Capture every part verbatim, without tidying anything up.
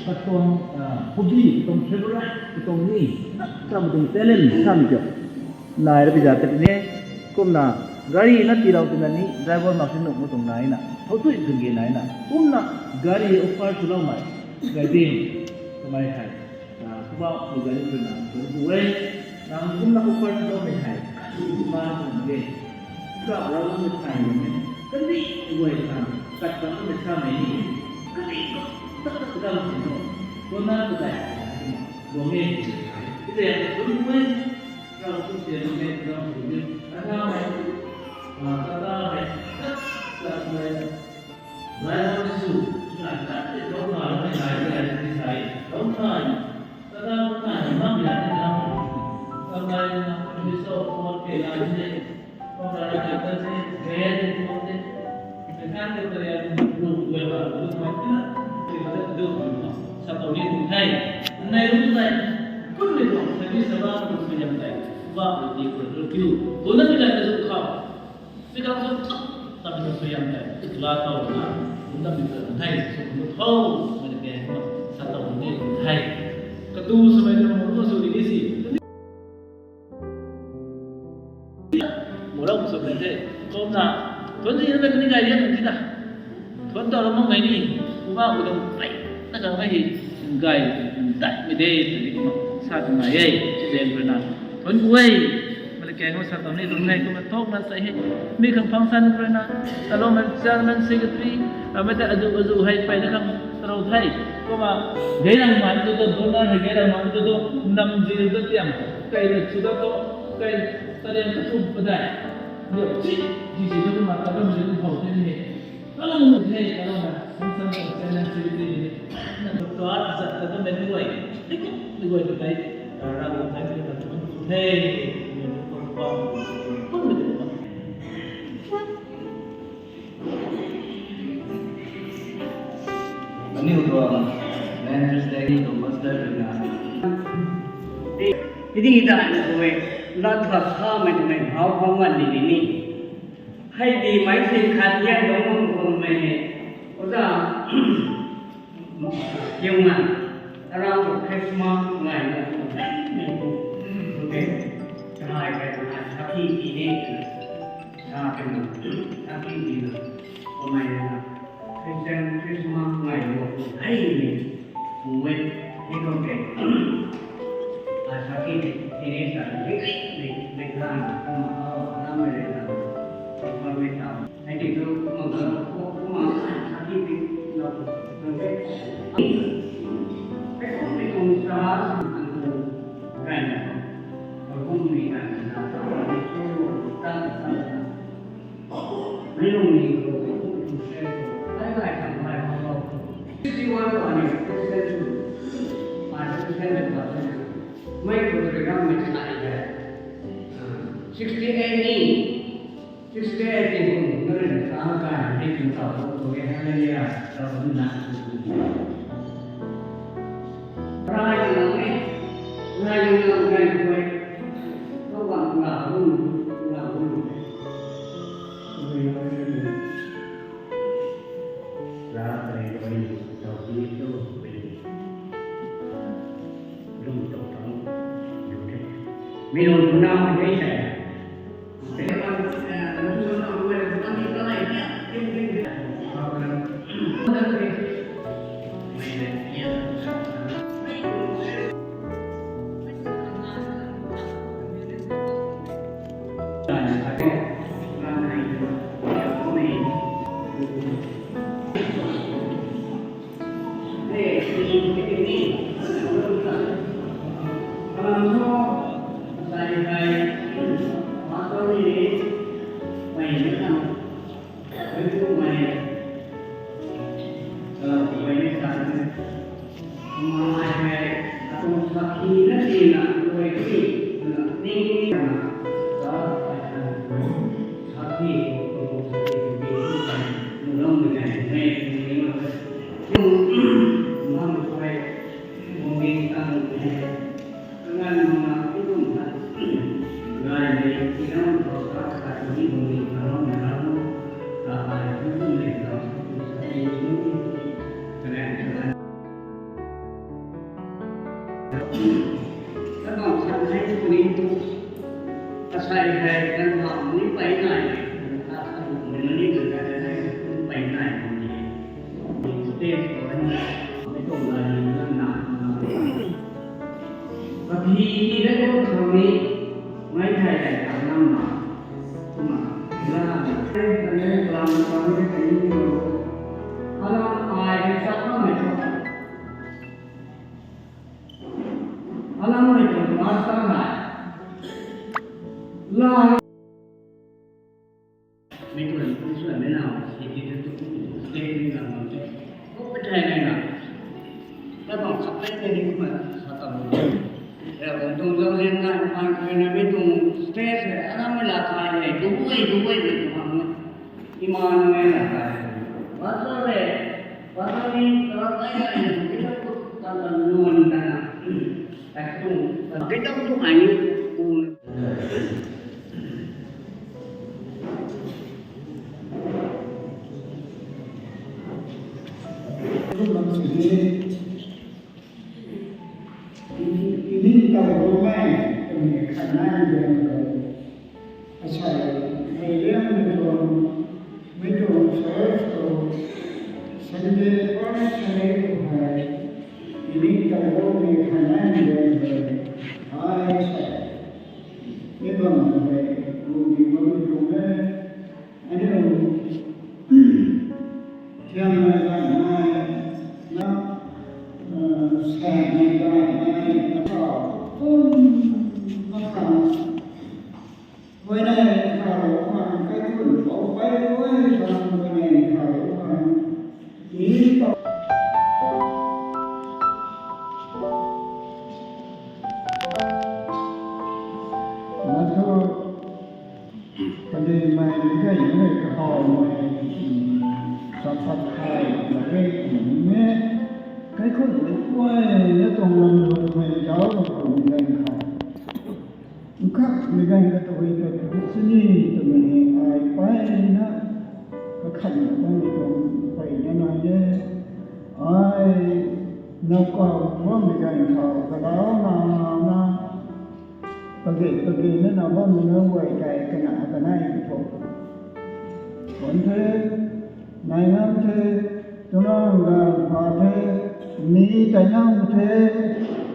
Katuang hobby, katuang favourite, katuang ni, katuang talent samei kiu nai ra pi za ta ni. Kumna gari na tiilou twna ni driver mak si nuh mu tuang naina, thou tui tuang ge naina, kumna gari offer swloumei, gari kamei hei, Poubauhmei gari ruina thuanc ku e. Nang kumna offer swloumei hei, ma tuang ge. Kra Ravguangc ta thay e. Kandih guay khang kat bam kamei samei ni, kandih kum tak tak dam si no, kumna kadai guang e. Tizay thuanc ku e. Ravguangc si no me ram ku ni, ana mei, tata hei, kat kat mei, Lai ram sw, na tat tei thou na ram mei nai tei nai tei sai, thou na, tata na na na na na, kamei na kuni so ko ke la ni, ko la na ta ni, gaya ni ko ni, na kan ko ta ya ni lu gaya ba lu ma ti na, ti ta du ma, sa tow ni tu thei, nai lu nai, kun ni ko sa ni sa ba ko sa yam tei, ba ko ti ko lu kiu, ko na ni la ta du khou. Tikang sw, tamei ta suaihiam tei, la tow na, kum tamei ta thei, sw kum tho, mei ke, sa tow ni thei. Katu swmei ta mung sw ni si. Murau sw mei the. Kumna, thuanc si na ni gay lian ti ta. Thuanc tow ram mak mei ni, kumna ku dam pei, na kang mei hi, gay, daimei de, tw ni kumna, sa tu nai e, si den rui na. Thuanc ku e, mei le keng kumna sa tow ni lung hei, kumna thok na sa hei. Mi khang function rui na, alou mei chairman secretary, amei ta azu azu hei peyna khang tarou thei. Kumna, gay rang man tu tu, donor hei gay rang man tu tu, nam zir tu tiam, kai rui chu tu tu, kai tarian tu tu padai. Yo, si, si si tu kumna ta ram zir tu how the ni hei. Kalung the, kalung na, samsam ko channel siri ti ni. Na to kat zat ta to mei guay, tiki mei guay tu tei, Ravguangc tei mei ta tu tu the, mei tu ko ko, kun mei tu ko. Aniu tuang land president tuang master tuang na. Tiki ta ni ko e, lat khat sa mei tu mei how how ngan ni ni ni. Hei di mei si khat hian dong bam tuang mei hei. Oja, kiu ngan, aram Christmas ngai na tuang mei ku, tuang ke, kahai kai tuang hei, sakhi ti ni, sa kai na, sakhi ti na, kamei na, Christian Christmas ngai na tuang hei ni, tuang wei, ni tuang ke, a sakhi ti, ti ni sa, ni, ni, ni khan, kum a, na mei le na, kum a mei ta. Hei ti tu, kum a, kum a, sakhi ti, na, tuang ke, hei kum ni tuang sa, tuang kai na, kum ni kai na, tuang ni tu, tuang ta, tuang ta. Mei lung ni ko, ai lai khang lai khang lo. Fifty-one ko ani, Christian sw. Ai Christian sw ba sw. Mei ko tu ram mei sa ai de. Sixty-eight ni. Sixty-eight ni ko, mei ram sa ka ni ko ta ko ko ye hallelujah. Ta ko na. Rai na ni. Rai na ni ko. Ko wa na ko, na ko. Kan bam khat hei puni tu, asei hei kan bam ni pei nai, a, a buk mei na ni kan kan hei pei nai ni. Stage ko ni, mei tuang lai ni na na. Kathi ni dai ko khang ni, mei thai dai ta nam na. Kumna, la, kan ni lam lam ni kan ni lo. Alam ai ni sa na mei tu. Alam mei tuang pastor hei. La. Mei tuang, mei tuang, mei na, si ti tu tu, stage ni na, na te. Ko pe thai nai na. Ta bam khat nai te ni kumna, sa ta mo. Ya, bam tuang zauzian na, pan kai na, mei tuang stage hei, alam mei la kai hei, dubai, dubai, mei tuang hang na. Emmanuel la kai hei. Pastor hei, pastor ni, pastor kai hei, mei tuang, ta ta luan ta na. Kei tuang, kei tuang tu ai ni, kum. Kum lam sini, ini taw rumei, kami khanai ni beng beng. Asei, hei liang mei tuang, mei tuang church khou, Sunday, first Sunday khou hei, ini taw rumei khanai ni beng beng. Ai sei. Ni bam hei, ru ni bam ni tuang e. Aniu, thiam nai gay nai, na, eh, saeng nai gay nai, na, kum, na khang. Huayney kharou khang, kaikhun pou pei huay khang, huayney kharou khang. Ni ta. Na thu, Kandihmei, meic guaymei, kahawmei, saphat thei, latrik, mei, kaikhun rui guayna tuang lam rui mei zauc rui khou mei ganv khou. Nkhakmei ganv kha tabui ta tabui sini twmei ni ai peyna, kakhanna bammei tuang peyna nai e. Ai, nowkaw bammei ganv khou, kalau na, na, Page, page na na bammei nunc guay tei kana kanei kathumh. Khwan the, nai ngam the, twna ganv pha the, mi tei ngam the,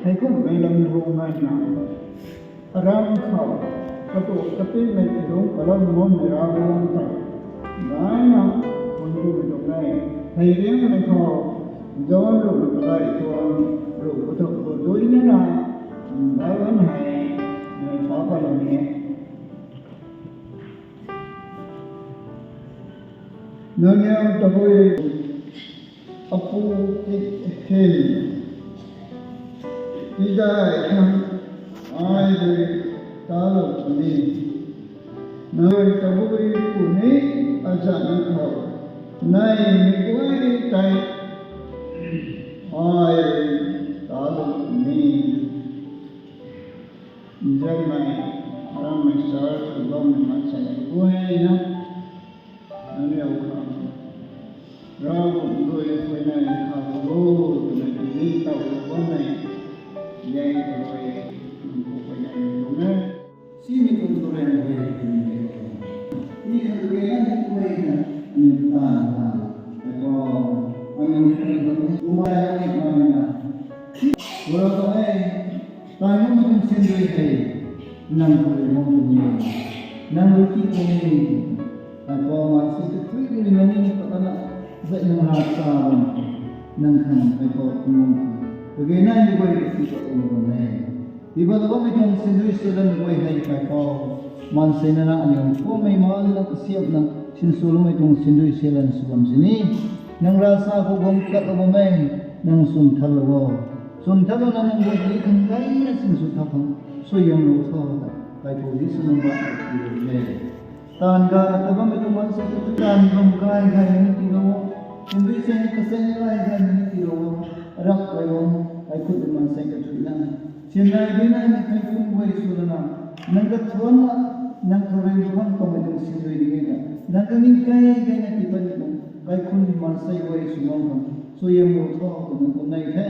hei kumhmei lam lung nai na. Aram khou, katuak kapingmei ti lungc palam bammei Ravguangc ta. Naina, khwan kumei tuang e. Hei riangmei khou, John ruhna kalai tuang, ruh kathumh khou dui nana, Ravguangc hei, nai pa palam e. Nangniw tabui apu ti hei, tidai khang ai rui talou puni. Nang rui tabui puni azanc khou, nai mi guay tei ai rui talou puni. Nzianmei, aramei church khou bammei maansei guayna, nangniw khang Ravguangc rui huayney kha khou, twmei tini taw bammei, yei rui, nang khou huayney tuang e. Simei tuang tuang rui huayney tuang e. Ni kha rui na ni huay na, ni ta na, ta ko, ani kumai ani kumai na. Wara ko e, Taimei tuang sindui hei, nang khou rui mang tuang e, nang rui ki tuang e. Taipou maansei kathuic rui na ni ta na, zai nang rasa bam, nang khang taipou tuang mang tuang. Kage nai ni guay rui ki tuang tuang e. Tiiba lou bammei tuang sindui silan guay hei taipou. Maansei na na aniu kummei ma na kasiamh na, sinswloumei tuang sindui silan sw bam sini. Nang rasa khou guang katlou bam e, nang swn thanlou o. Swn thanlou na nang guay ni khang gayna sinsw tha khang suaihiamlou tho ta, taipou Jisu nang ba ti e. Taanv gana ta bammei tuang maansei kathuic taanv khang gay gayna tiilou o. Sindui seng kaseng gay gayna tiilou o. Rak kai o, kaikhunmei maansei kathuic na. Sinai dui na ni kaikhun guay sw lana, nang kathuanna, nang khou rui khang kamei tuang sindui ding e na. Nang kani gay gayna tii pat ni tuang, kaikhunmei maansei guay sw nang khang suaihiamlou tho twna kum nei the.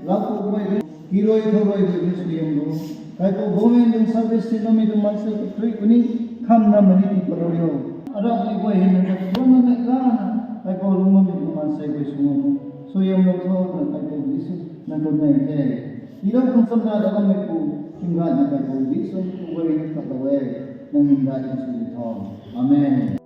Lau khou guay rui Kirui thourui dui ni suaihiam lou. Kaipouc government tuang service si namei tuang maansei kathui kuni kham na mani ti palou rio. Arap ni guay hei nang katuang na nei gana. Kaipouc lung namei tuang maansei guay sw ngam. Suaihiam lou tho na Kaipouc Jisu nang tuang nei the. Ilou khang samna da bammei pu, tingga na Kaipouc Jisu tu guay ni khat lou e. Nang min rai na sw tho. Amen.